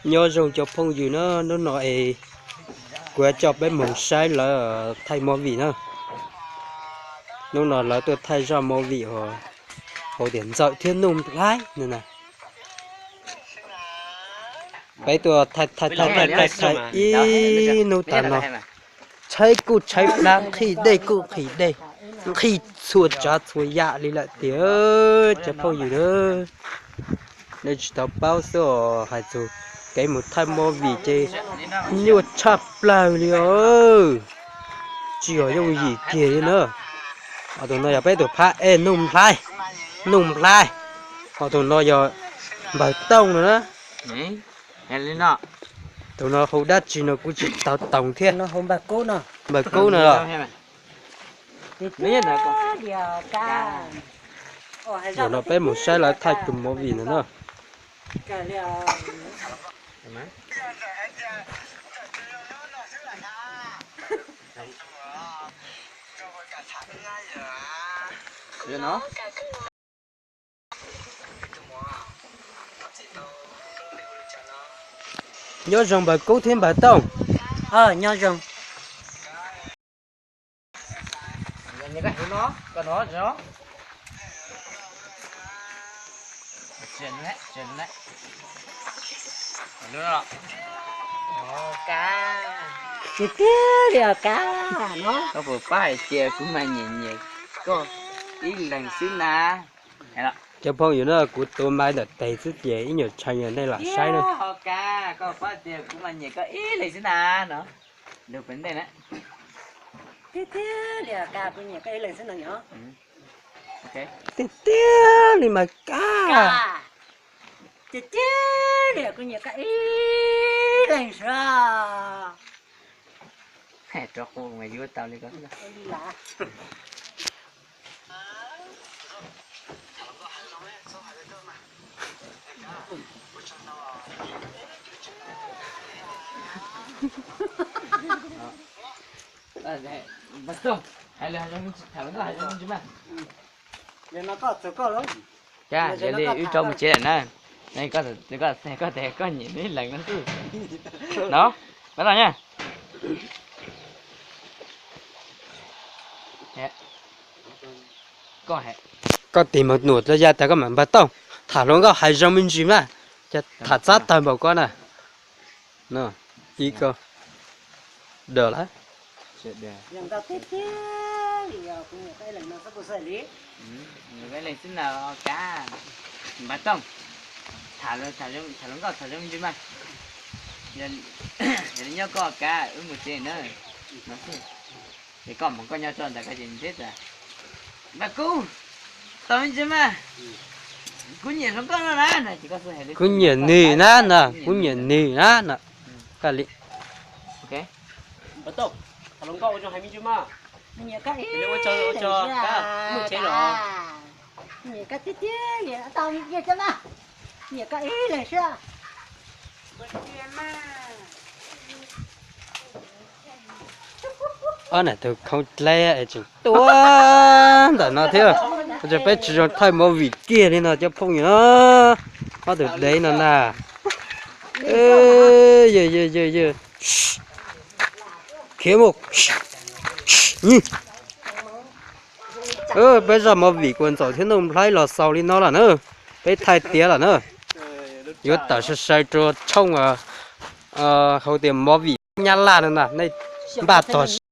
Nyob zoo cov phooj ywg na, hnub no es kuv yuav coj peb mus saib lawv thaij movie na. Hnub no lawv tuaj thaij zaj movie uas hais tias Ntxawm thiab Nuj Nplhaib no na. Peb tuaj thaij thaij thaij thaij thaij ib hnub tas no, tshaib kuj tshaib plab, nqhis dej kuj nqhis dej, nqhis txhua tsav txhua yam li lawm tiag cov phooj ywg na. Nej tsis tau paub xwb os, hais txog kev mus thaij movie ces nyuaj tshaj plaws li os. Tsis yog yooj yim kiag li na. Ho tus no yog peb tus phab ej Nuj Nplhaib, Nuj Nplhaib. Ho tus no yog Npawg Tooj no na. Tus no hu dab tsi no kuj tsis tau toom thiab. Npawg Kub no los. Zaum no peb mus saib lawv thaij tus movie no na. Nyob zoo Npawg Kub thiab Npawg Tooj. Nyob zoo. Tiag tiag li os Kab no. Koj puas paub hais tias kuv mas nyiam nyiam koj ib leeg xwb na. Cov phooj ywg na, kuv tuav maiv ntawm tes xwb ces ib nyuag tshee nej lam saib na. Kab, koj puas paub tias kuv mas nyiam koj ib leeg xwb na no. Lug pem ntej na. Tiag tiag li os Kab, kuv nyiam koj ib leeg xwb no yom. Tiag tiag li mas Kab. Tiag tiag li os, kuv nyiam koj ib leeg xwb. Rov qub mas yuav tau li ko. Cas yog li wb rov mus tsev lawm na. Koj tes koj nyiam nws ib leeg no xwb. No, pab no na. Koj tis mus nuam dlua ya tas koj mam Npawg Tooj, tham hluas nkauj hais zoo me ntsis mas, cas tham txav tawg npaum ko na. Ib ko, dawm lawm. Npawg Tooj, tham hluas nkauj tham zoo me ntsis mas. Yog li nyob koj Kab, wb mus tsev na. Ces koj mus koj nyob tso ntawm koj ces nws thiab tas. Npawg Kub, tau me ntsis mas, kuv nyiam hluas nkauj no na. Kuv nyiam nws na no, kuv nyiam nws na no. Koj li. Npawg Tooj, tham hluas nkauj ua zoo hais me ntsis mas. Nyiam koj ib leeg xwb. Nyiam koj tiag tiag li, tau me ntsis mas. Nyiam koj ib leeg xwb. Ob niag tus khoob dleb es tseem tuaj ntawm no thiab. Ua rau peb tsis zoo thaij movie kiag li no cov phooj ywg na. Ob tug dev no na. Yog yog yog yog. Khiav mus. Peb zaj movie kuas Ntxawm thiab Nuj Nplhaib los xaus li no lawm na. Peb thaij tiav lawm na. Yuav tawm sai sai rau tshooj hais tias movie Nyab Laj no na, nej npaj txog siab.